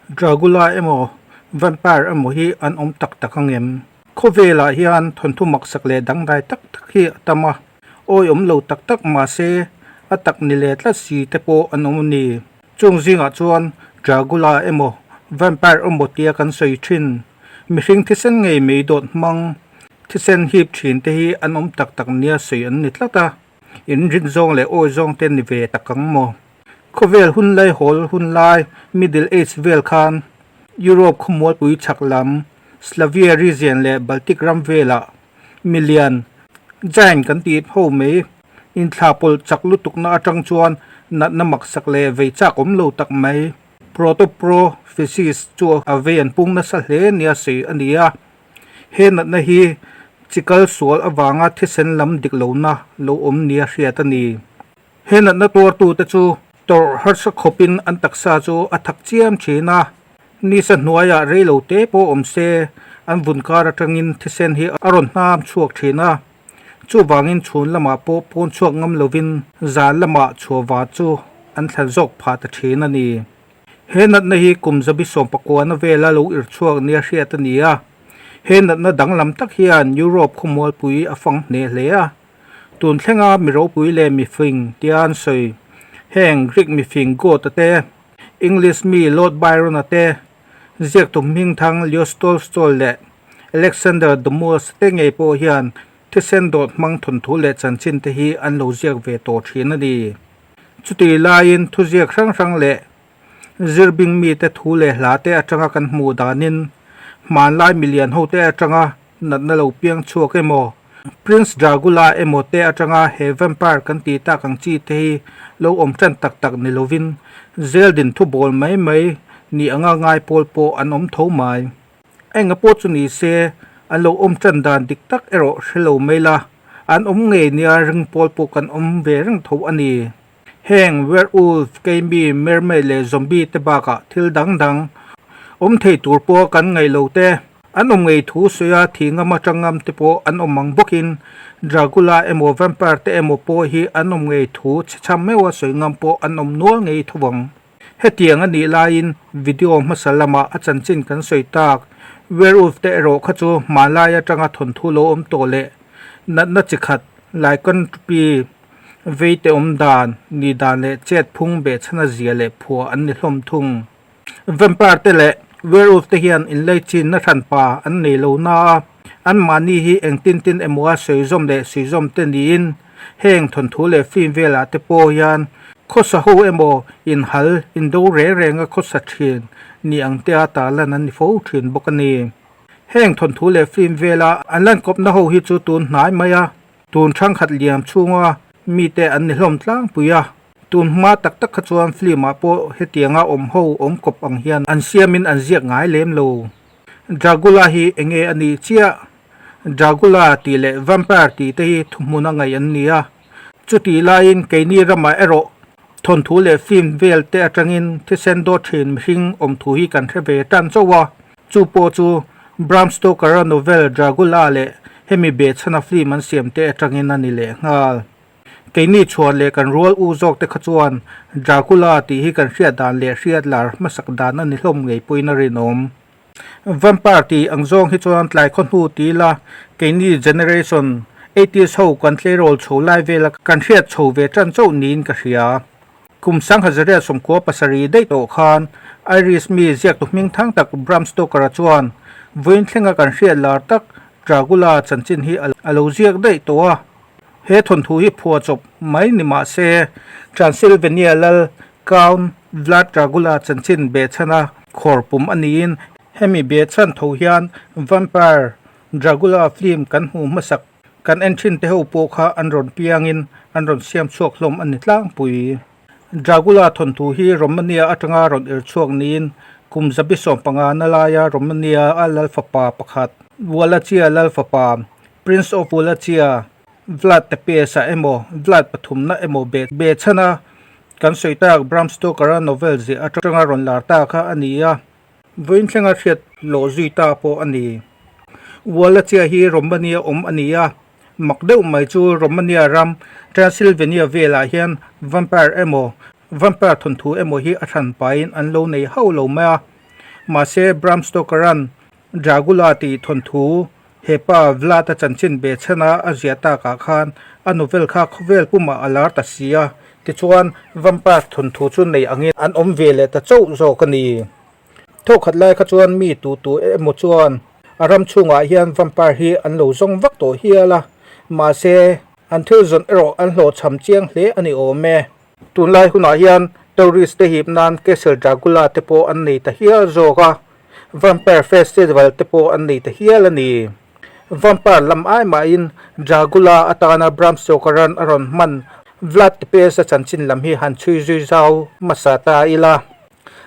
Dragula emaw Vampire emaw hi an awm tak tak ang em? Khawvelah hian thawnthu maksak leh dangdai tak tak hi a tam a, awi awm lo tak tak mahse a tak ni leh tlat si te pawh an awm a ni. Chung zingah chuan Dragula emaw Vampire emaw tia kan sawi thin, mihring thisen ngei mai dawt hmang thisen hip thin te hi an awm tak tak nia sawi an ni tlat a. In rin zawng leh awi zawng te ni ve tak ang maw? Khawvel hun lai hawl hun lai, Middle Age, vel khan Europe khawmualpui chhak lam, Slavia region leh Baltic ram velah milian, giant, kan tih ho mai inthlahpawlh chak lutukna atang chuan natna maksak leh vei chak awm lo tak mai, protoprophecies, chu a vei an pung nasa hle nia sawi a ni a. He natna hi chi kal sual avanga thisen lam dik lohna lo awm nia hriat a ni. He natna tuartute chu tawrh harsa khawpin an taksa chu a thak chiam thin a, nisa hnuaiah rei lo te pawh awm se an vun kar atangin thisen hi a rawn hnam chhuak thin a, chuvangin chhun lamah pawh pawn chhuak ngam lovin zan lamah chhuahva chu an thlan zawk phah ta thin a ni. He natna hi kum zabi sawmpakuana vela lo ir chhuak nia hriat a ni a, he natna danglam tak hian Europe khawmualpui a fang hneh hle a. Tun thlenga mi ropui leh mifing tia an sawi heng Greek mifing Goethe te, English mi Lord Byron-a te, ziaktu hmingthang Leo Tolstoy leh Alexander Dumas te ngei pawh hian thisen dawt hmang thawnthu leh chanchin te hi an lo ziak ve tawh thin a ni. Chutih laiin thuziak hrang hrang leh zirbing mite thu leh hla te atanga kan hmuh danin hmanlai milian hote atanga natna lo piang chhuak emaw, Prince Dragula emaw te atanga he vampire kan tih tak ang chi te hi lo awm tan tak tak ni lovin zeldin thubawl mai mai ni anga ngai pawl pawh an awm tho mai. Enga pawh chu ni se, an lo awm tan dan dik tak erawh hre lo mai la, an awm ngei nia ring pawl pawh kan awm ve reng tho a ni. Heng werewolf, keimi, mermaid leh zombie te bakah thil dang dang awm thei tur pawh kan ngaih lo te, an awm ngei thu sawi a thih ngam atang ngam te pawh an awm ang bawkin Dracula emaw vampire te emaw pawh hi an awm ngei thu chhechham meuh a sawi ngam pawh an awm nual ngei tho ang. Hetiang a nih laiin video hmasa lamah a chanchin kan sawi tak werewolf te erawh kha chu hmanlai atanga thawnthu lo awm tawh leh natna chi khat lycanthropy vei te awm dan, ni dan leh chet phung behchhana zia leh phuah an ni hlawm thung. Vampire te leh werewolf te hian inlei chinna hranpa an nei lo na a, anmahni hi engtin tin emaw a sawi zawm leh suizawm te niin heng thawnthu leh film velah te pawh hian khawsa ho emaw inhal indo reng renga khawsa thin ni ang te a tarlan an ni fo thin bawk a ni. Heng thawnthu leh film vela an lan kawpna ho hi chu tun hnai mai a, tun thangkhat liam chhunga mite an ni hlawm tlangpui a, tun hma tak tak kha chuan film ah pawh hetianga awm ho awm kawp ang hian an siamin an ziak ngai lem lo. Dragula hi enge a nih chiah? Dragula tih leh Vampire tih te hi thuhmun a ngaih an ni a, chutih laiin keini ramah erawh thawnthu leh film vel te atangin thisen dawt thin mihring awm thu hi kan hre ve tan chauh a, chu pawh chu Bram Stoker-a novel Dragula leh hemi behchhana film an siam te atangin a ni leh nghal. Keini chhuan leh kan rual u zawk te kha chuan Dracula tih hi kan hriat dan leh hriat lar hmasak dan a ni hlawm ngei pawhin a rinawm. Vampire tih ang zawng hi chuan tlai khaw hnu ti ila keini generation eighties ho kan tleirawl chho lai vela kan hriat chho ve tan chauh niin ka hria. Kum Sanghazariat 97 daih tawh khan Irish mi ziaktu hming thang tak Bram Stoker-a chuan vawiin thlenga kan hriat lar tak Dracula chanchin hi a lo ziak daih tawh a. He thawnthu hi phuah chawp mai ni mah se Transylvania lal Count Vlad Dracula chanchin behchhana khawr pum a niin hemi behchhan tho hian Vampire Dracula film kan hmuh hmasak kan en thin te ho pawh kha an rawn piangin an rawn siam chhuak hlawm a ni tlangpui. Dracula thawnthu hi Romania atanga rawn ir chhuak niin kum 75 na laia Romania a lal fapa pakhat Wallachia lal fapa Prince of Wallachia Vlad Tepes-a emaw Vlad pathumna emaw behchhan a kan sawi tak Bram Stoker-a novel ziah atanga rawn lar ta kha a ni a, vawiin thlenga hriat lawh zui ta pawh a ni. Wallachia hi Romania awm a ni a, mak deuh mai chu Romania ram Transylvania velah hian vampire emaw vampire thawnthu emaw hi a hran pahin an lo nei hauh lo mai a. Mahse Bram Stoker-a'n Dragula tih thawnthu hepa Vlad-a chanchin be chhana a ziah takah khan a novel kha khawvel pumah a lar ta si a, tichuan vampire thawnthu chu nei angin an awm ve leh ta chauh zawk a ni. Thawkhat lai kha chuan mi tu tu emaw chuan a ram chhungah hian vampire hi an lo zawng vak tawh hial a, mahse an thil zawn erawh an hlawhchham chiang hle a ni awm e. Tunlai hunah hian tourist te hip nan Castle Dracula te pawh an nei ta hial zawk a, Vampire Festival te pawh an nei ta hial a ni. Vampire lam ai mahin Dracula atana Bram Stoker-a'n a rawn hman Vlad Tepes-a chanchin lam hi han chhui zui zau hmasa ta ila.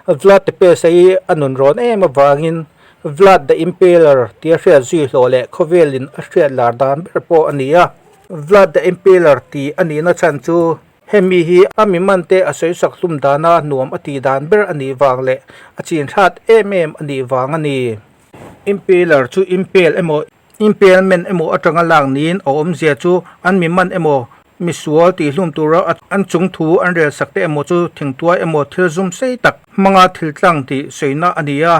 Vlad Tepes-a hi a nun rawn em avangin Vlad the Impaler tia hriat zui hlawh leh khawvelin a hriat lar dan ber pawh a ni a. Vlad the Impaler tih a nihna chhan chu hemi hi a mi mante a sawisak hlum dana nuam a tih dan ber a nih vang leh a chin hrat em em a nih vang a ni. Impaler chu impel emaw Impairment emaw atanga lak niin a awmzia chu an mi man emaw misual tihhlum tura an chung thu an rel sak te emaw chu thingtuai emaw thil zum sei tak hmanga thil tlang tih sawina a ni a.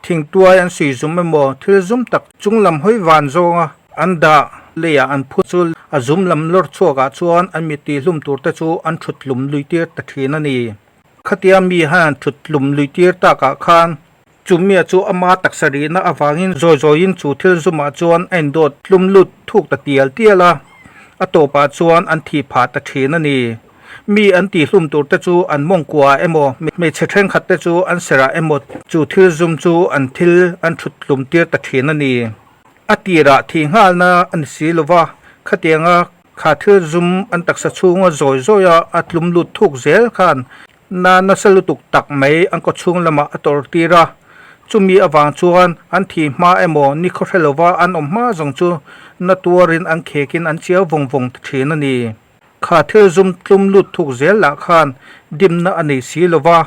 Thingtuai an sui zum emaw thil zum tak chung lam hawi van zawnga an dah leiah an phut chu a zum lam lawr chhuakah chuan an mi tihhlum tur te chu an thut tlum lui tir ta thin a ni. Khatia mi han an thut tlum lui tir takah khan Chumia chu ama taksa rihna avangin zawi zawiin chu thil zumah chuan a indawt tlum lut thuk ta tial tial a, a tawpah chuan an thih phah ta thin a ni. Mi an tihhlum tur te chu an mawngkuaah emaw, hmeichhe thenkhat te chu an serah emaw chu thil zum chu an thil an thut tlum tir ta thin a ni. A tirah thih nghalna a ni si lova, khatianga kha thil zum an taksa chhunga zawi zawia a tlum lut thuk zel khan Na nasa lutuk tak mai an kawchhung lamah a tawrh tir a, chumi avang chuan an thih hma emaw ni khawhre lova an awm hma zawng chu na tuarin an khekin an chiau vawng vawng ta thin a ni. Kha thil zum tlum lut thuk zel lah khan dimna a nei si lova,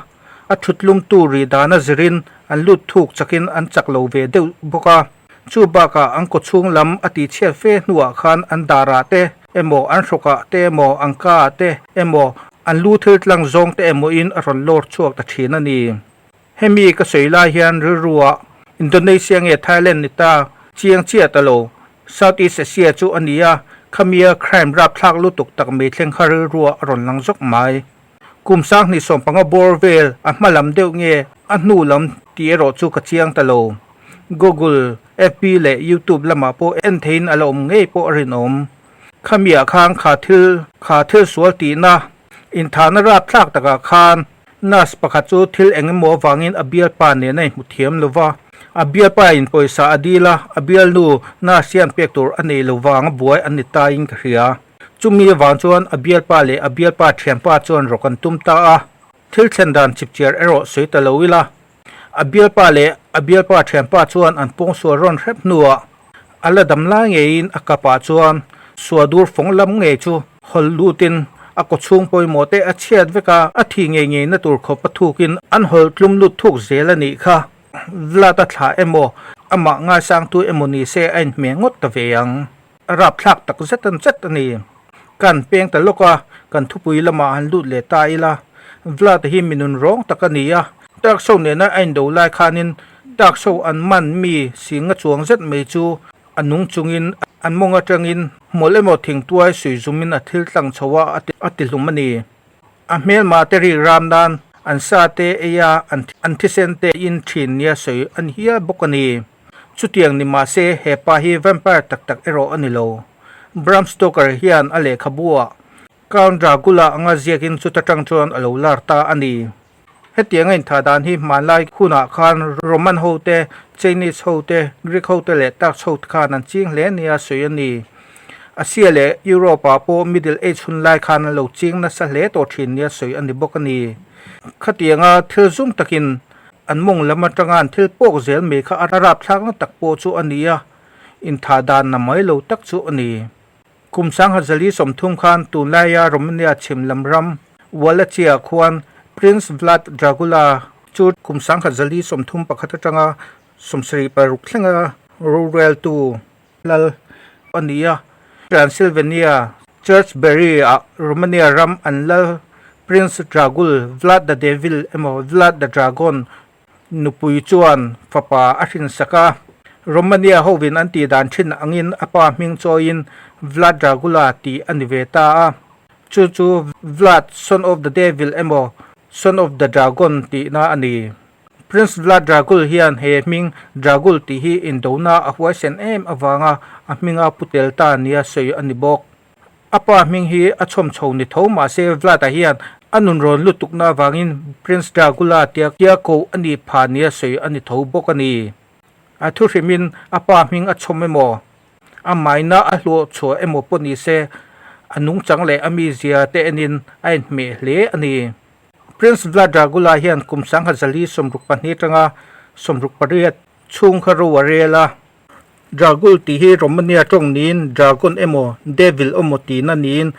a thutlumtu rih dana zirin an lut thuk chakin an chak lo ve deuh bawk a. Chu bakah an kawchhung lam a tihchhiat fe hnuah khan an darah te emaw, an hrawkah te emaw, an kaah te emaw, an lu thil tlang zawng te emawin a rawn lawr chhuak ta thin a ni. Hemi ka sawi lai hian rilruah Indonesia nge Thailand ni ta chiang chiah ta lo, South East Asia chu a ni a, khamia crime rapthlak lutuk tak mai thleng kha rilruah a rawn lang zawk mai. Kum sanghnih 15 bawr vel a hma lam deuh nge a hnu lam tih erawh chu ka chiang ta lo. Google, FB leh YouTube lamah pawh en theihin a la awm ngei pawh a rinawm. Khamiah khan kha thil kha thil sual tihna inthahna rapthlak takah khan nurse pakhat chu thil eng emaw avangin a bialpa nen a inhmu thiam lo va. A bialpa in pawisa a dil a, a bialnu nurse hian pek tur a nei lo vang a buai an ni taiin ka hria. Chumi avang chuan a bialpa leh a bialpa thianpa chuan rawk an tum ta a, thil thlen dan chipchiar erawh sawi ta lo ila. A bialpa leh a bialpa thianpa chuan an pawngsual rawn hrep hnuah a la dam lai ngeiin a kapah chuan suadur fawng lam ngei chu hawl lutin a kawchhung pawimawh te a chhiat vek a, a thih ngei ngei na tur khawp a thukin an hawl tlum lut thuk zel a nih kha. Vlad a thlah emaw amah ngaisangtu emaw ni se a inhmeh ngawt ta ve ang. A rapthlak tak zet an zet a ni. Kan peng ta lawk a, kan thupui lamah han lut leh ta ila. Vlad hi mi nun rawng tak a ni a, Dark Show nena a indo lai khanin Dark Show an man mi singa chuang zet mai chu a nung chungin an mawng atangin hmawlh emaw thingtuai sui zumin a thil tlang chho a a ti hlum a ni. A hmelma te rik ram nan an sa te ei a, an thisen te in thin nia sawi a ni hial bawk a ni. Chutiang ni mahse he pa hi vampire tak tak erawh a ni lo. Bram Stoker hian a lehkhabu-ah Count Dracula anga ziakin chuta tang chuan a lo lar ta a ni. Hetianga inthah dan hi hmanlai hunah khan Roman hote, Chinese hote, Greek hote leh Turks hote khan an ching hle nia sawi a ni. Asia leh Europe-ah pawh Middle Age hun lai khan an lo ching nasa hle tawh thin nia sawi a ni bawk a ni. Khatianga thil zum takin An mawng lam atanga an thil pawk zel mai kha a rapthlakna tak pawh chu a ni a, inthah dan na mai lo tak chu a ni. Kum 2030 khan tunlaia Romania chhim lam ram Wallachia khuan Prince Vlad Dragula chu kum 1031 atanga 76 thlenga roreltu lal a ni a. Transylvania Churchbury-ah Romania ram an lal Prince Dragul, Vlad the Devil emaw Vlad the Dragon, nupui chuan fapa a hrinsak a. Romania hovin an tih dan thin angin a pa hming chawiin Vlad Dracula tih a ni ve ta a. Chu chu Vlad, son of the devil emaw son of the dragon tihna a ni. Prince Vlad Dracul hian he hming Dracul tih hi indona a huaisen em avanga a hminga pu tel ta nia sawi a ni bawk. A pa hming hi a chhawm chho ni tho mahse Vlad-a hian a nun rawn lutukna avangin Prince Dracula tia tia koh a nih phah nia sawi a ni tho bawk a ni. A thu hrimin a pa hming a chhawm emaw, a maina a hluah chhuah emaw pawh ni se a nungchang leh a mizia te enin a inhmeh hle a ni. Prince Vlad Dracula hian kum 1062 atanga 68 chhung kha ro a rel a. Dracul tih hi Romania tawng niin dragon emaw devil emaw tihna niin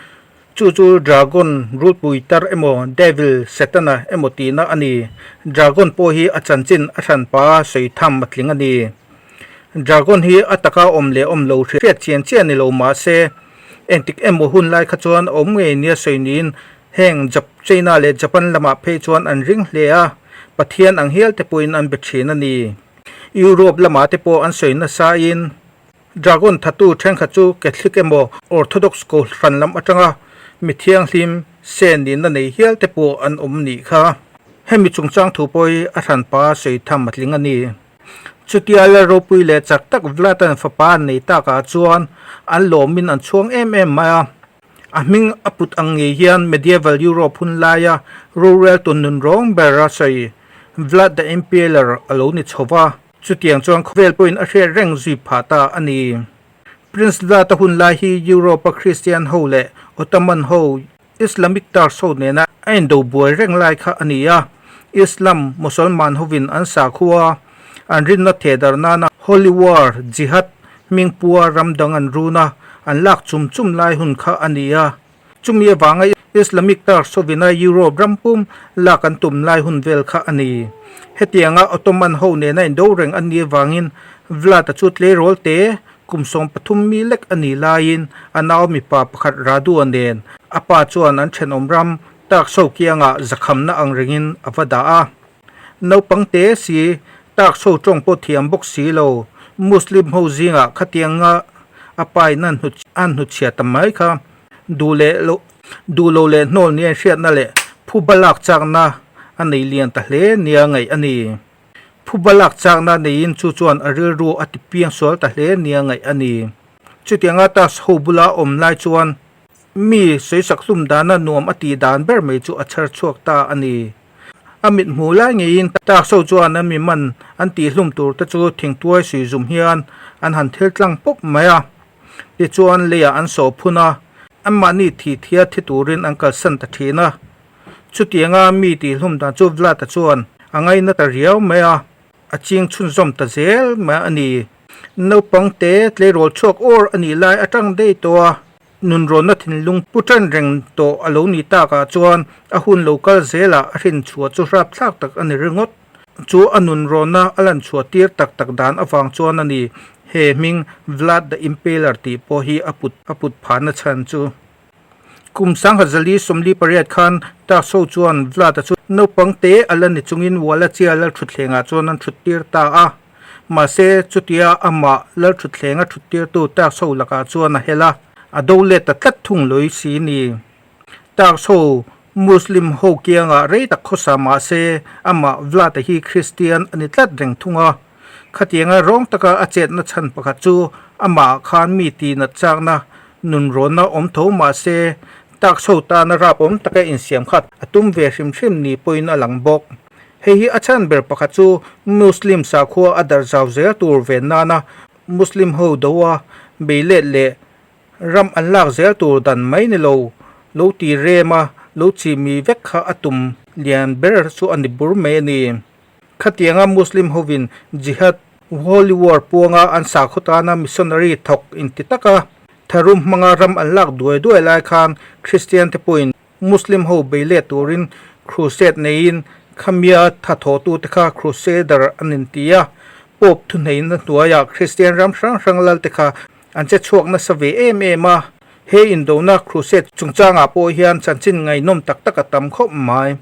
chu chu dragon rulpui tar emaw devil setana emaw tihna a ni. Dragon pawh hi a chanchin a hranpa sawi tham a tling a ni. Dragon hi a taka awm leh awm lo hriat chian chiah ni lo mahse engtik emaw hun lai kha chuan a awm ngei nia sawi niin heng China leh Japan lamah phei chuan an ring hle a, Pathian ang hial te pawhin an be thin a ni. Europe lamah te pawh an sawi nasa in Dragon thatu thenkhat chu Catholic emaw Orthodox kohhran lam atanga mi thianghlim sen nihna nei hial te pawh an awm nih kha. Hemi chungchang thu pawh hi a hranpa sawi tham a tling a ni. Chutia lal ropui leh chak tak Vlad-a'n fapa an nei takah chuan an lawmin an chhuang em em mai a. A hming a put ang ngei hian Medieval Europe hun laia rorel tun nun rawng ber a sawi Vlad the Impaler a lo ni chho va, chutiang chuan khawvel pawhin a hriat reng zui phah ta a ni. Prince Vlad-a hun lai hi Europe-a Christian ho leh Ottoman ho, Islamic Turks ho nena a indo buai reng lai kha a ni a. Islam, Mosolman hovin an sakhua an rinna theh darh nana Holy War, Jihad, hming pua ram dang an run a, an lak chum chum lai hun kha a ni a. Chumi avanga Islamic Turks hovina Europe ram pum lak an tum lai hun vel kha a ni. Hetianga Ottoman ho nena indo reng an nih avangin Vlad-a chu tleirawl te kum 13 mi lek a nih laiin a nau mipa pakhat Radu-a nen a pa chuan an thenawm ram Turks ho kiangah zakhamna ang rengin a va dah a. Naupang te si, Turks ho tawng pawh thiam bawk si lo, Muslim ho zingah khatianga a pain an hnuchhia ta mai kha duh leh lo duh lo leh hnawl nia inhriatna leh phuba lak chakna a nei lian ta hle nia ngaih a ni. Phuba lak chakna neiin chu chuan a rilru a ti piang sual ta hle nia ngaih a ni. Chutianga Turks ho bula awm lai chuan mi sawisak hlum dana nuam a tih dan ber mai chu a chher chhuak ta a ni. A mit hmuh lai ngeiin Turks ho chuan an mi man an tih hlum tur te chu thingtuai sui zum hian an han thil tlang pawp mai a. Tichuan leiah an sawh phun a, anmahni thih thia thi turin an kalsan ta thin a. Chutianga mi tih hlum dan chu Vlad-a chuan a ngaina ta riau mai a, a ching chhunzawm ta zel mai a ni. Naupang te tleirawl chhuak awr a nih lai atang daih tawh a. Nunrawnna thinlung pu tan reng tawh a lo ni takah chuan a hun lo kal zelah a hrin chhuah chu hrapthlak tak a ni ringawt. Chu a nunrawnna a lan chhuah tir tak tak dan avang chuan a ni he hming Vlad the Impaler tih pawh hi a put a put phahna chhan chu. Kum 1048 khan Turks ho chuan Vlad-a chu naupang te a la ni chungin Wallachia lalthutthlengah chuan an thut tir ta a. Mahse, chutia amah Lalthutthlenga thuttirtu Turks ho lakah chuan a hel a, a do let ta tlat thung lawih si ni. Turks ho Muslim ho kiangah rei tak khawsa mahse, amah Vlad-a hi Kristian a ni tlat reng thung a. Khatianga rawng taka a chetna chhan pakhat chu amah khan mi tihnat chakna nunrawnna awm tho mahse, Turks ho tana rap awm taka insiam khat a tum ve hrim hrim ni pawhin a lang bawk. Hei hi a chhan ber pakhat chu Muslim sakhua a darh zau zel tur ven nana Muslim ho doa bei let leh ram an lak zel tur dan mai ni lo, lo ti rem a, lo chi mi vek kha a tum lian ber chu a ni bur mai a ni. Khatianga Muslim hovin Jihad, Holy War, puanga an sakhaw tana missionary thawk inti taka tharum hmanga ram an lak duai duai lai khan Kristian te pawhin Muslim ho bei let turin crusade neiin khamia thathawhtute kha Crusader an inti a, Pope thuhneihna hnuaiah Kristian ram hrang hrang lalte kha an che chhuak nasa ve em em a. He indona crusade chungchangah pawh hian chanchin ngaihnawm tak tak a tam khawp mai.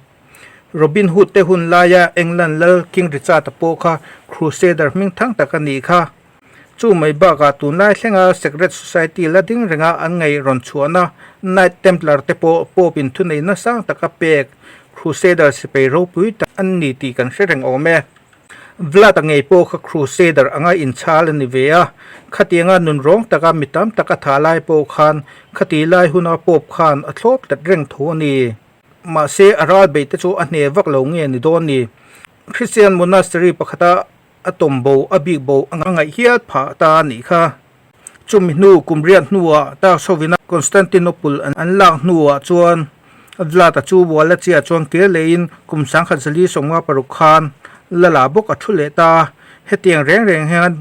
Robin Hood te hun laia England lal King Richard-a pawh kha Crusader hming thang tak a nih kha. Chu mai bakah tunlai thlenga Secret Society la ding renga an ngaih rawn chhuahna Knight Templar te pawh Pope in thuneihna sang taka pek Crusader sipai ropui tak an ni tih kan hre reng awm e. Vlad-a ngei pawh kha Crusader anga inchhal a ni ve a, khatianga nun rawng taka mi tam tak a thah lai pawh khan khati lai huna Pope khan a thlawp tlat reng tho a ni. Mahse a ral beih te chu a hne vak lo nge ni dawn ni. Christian Monastery pakhata a tawm bo a bik bo a ngaih hial phah ta a nih kha. Chumi hnu kum riat hnuah Turks hovina Constantinople an lak hnuah chuan Vlad-a chu Wallachia chuan kir lehin kum 1946 khan Lala bawk a thu leh ta a. Hetiang reng reng hian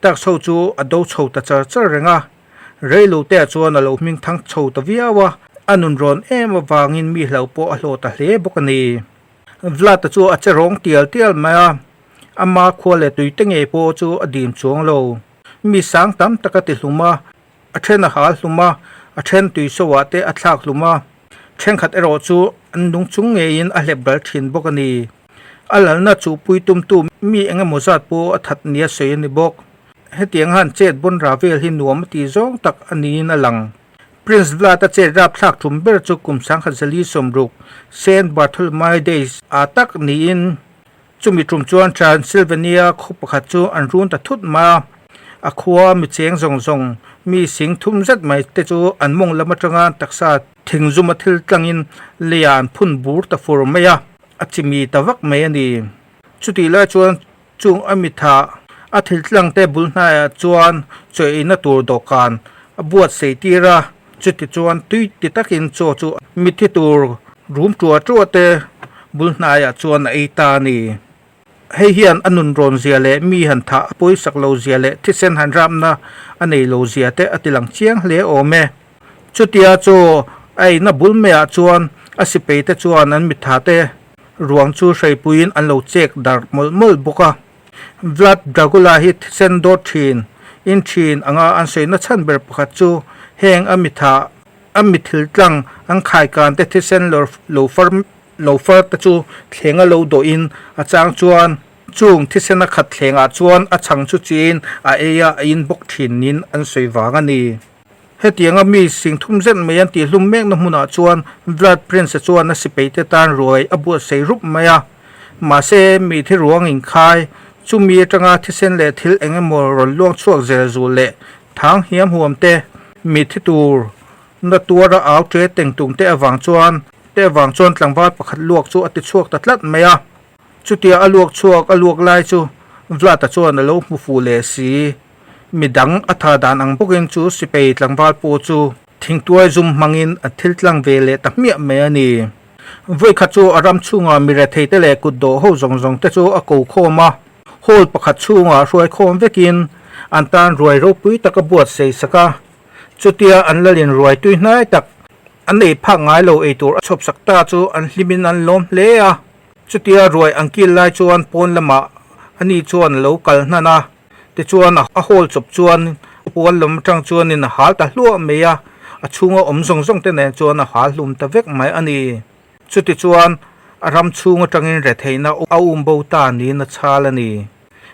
Turks ho chu a do chho ta char char reng a. Reilotea chuan a lo hming thang chho ta viau a, a nun rawn em avangin mi hlo pawh a hlawh ta hle bawk a ni. Vlad-a chu a che rawng tial tial mai a, ama khua leh tuite ngei pawh chu a dim chuang lo. Mi sang tam tak a ti hlum a, a then a hal hlum a, a then tui soah te a thlak hlum a, thenkhat erawh chu an lung chung ngeiin a hlep ral thin bawk a ni. A lalna chuhpui tumtu mi eng emaw zat pawh a that nia sawi a ni bawk. Hetiang han chet bawn ra vel hi nuam a tih zawng tak a niin a lang. Prince Vlad a chet rapthlak tum ber chu kum 1960 Saint Bartholomew Days ah tak niin chumi tum chuan Transylvania khaw pakhat chu an run ta thut mai a. A khua mi cheng zawng zawng mi sing thum zet mai te chu an mawng lam atanga taksa thingzuma thil tlangin leiah an phun bur ta fur mai a, a chimi ta vak mai a ni. Chutih lai chuan Chung a mitha a thil tlang te bul hnaiah chuan chaw eina tur dawhkan a buatsaih tir a, chuti chuan tui ti takin chaw chu mitthi tur rum tua tua te bul hnaiah chuan a ei ta a ni. Hei hian a nun rawn zia leh mi han thah a pawisak lo zia leh thisen han rapna a nei lo zia te a ti lang chiang hle awm e. Chutia chaw a eina bul maiah chuan a sipei te chuan an mitha te Ruang chu hreipuiin an lo chek darh mawlh mawlh bawk a. Vlad Dracula hi thisen dawt thin in thin anga an sawi nachhan ber pakhat chu heng a mitha a mithil tlang an khaikan te thisen lo far lo far te chu thleng a lo dawhin a chang chuan chung thisen a khat thlengah chuan a chhang chu chiin a ei a a in bawk thin niin an sawi vang a ni. Hetianga mi sing thum zet mai an tihhlum mekna hmunah chuan Vlad Prince-a chuan a sipaite tan ruai a buatsaih rup mai a. Mahse, mi thi ruang inkhai, chumi atanga thisen leh thil eng emaw rawn luang chhuak zel zul leh thang hiam huam te, mi thi tur na tuara au ṭe teng tum te avang chuan te avang chuan tlangval pakhat luak chu a ti chhuak ta tlat mai a. Chutia a luak chhuak a luak lai chu Vlad-a chuan a lo hmu fuh leh si. Mi dang a tha dan ang bawkin chu sipai tlangval pawh chu thingtuai zum hmangin a thil tlang ve leh ta hmiah mai a ni. Vawikhat chu a ram chhungah mi retheite leh kut dawh ho zawng zawng te chu a ko khawm a, hall pakhat chhungah hruai khawm vekin an tan ruai ropui tak a buatsaih sak a. Chutia an lalin ruai tui hnai tak an ei phak ngai lo ei tur a chhawp sak ta chu an hlimin an lawm hle a. Chutia ruai an kil lai chuan pawn lamah ani chuan a lo kal hnan a. Tichuan a hawl chawp chuan puan lam atang chuanin a hal ta hluah mai a, a chhunga awm zawng zawng te nen chuan a hal hlum ta vek mai a ni. Chutichuan a ram chhung atangin retheihna a um bo ta niin a chhal a ni.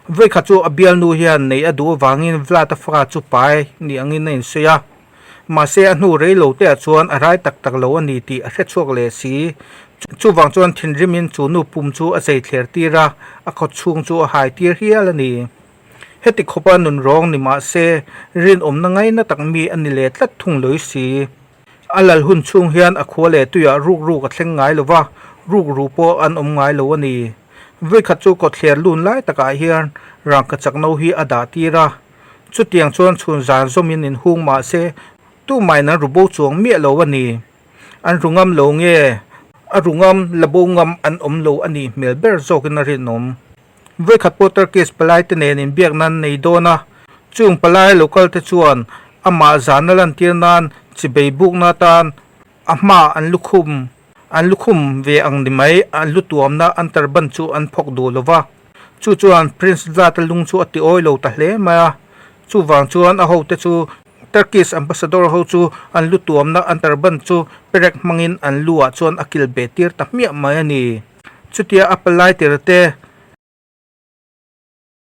Vawikhat chu a bialnu hian nei a duh avangin Vlad-a fa chu pai ni angin a insawi a. Mahse a hnu rei lo teah chuan a rai tak tak lo a ni tih a hre chhuak leh si. Chuvang chuan thinrimin chu nu pum chu a zei thler tir a, a khaw chhung chu a hai tir hial a ni. Heti khawpa nun rawng ni mah se, rinawmna ngaina tak mi a ni leh tlat thung lawih si. A lal hun chhung hian a khua leh tuiah ruk ruk a thleng ngai lo va, ruk ru pawh an awm ngai lo a ni. Vawikhat chu kawtthler lun lai takah hian rangkachak no hi a dah tir a, Chutiang chuan chhun zan zawmin inhung mah se, tumahin an ru bo chuang miah lo a ni. An ru ngam lo nge? A ru ngam, la bo ngam an awm lo a nih hmel ber zawkin a rinawm. Vawikhat pawh Turkish palai te nen inbiak nan nei dawn a, chung palai local te chuan amah zana lantir nan chibei bukna atan a hma an lukhum an lukhum ve ang ni mai, an lu tuamna an turban chu an phawk duh lo va. Chu chuan Prince Vlad-a lung chu a ti awi lo ta hle mai a, chuvang chuan a hote chu Turkish ambassador ho chu an lu tuamna an turban chu perek hmangin an lu ah chuan a kil beh tir ta hmiah mai a ni. Chutia a palai tir te.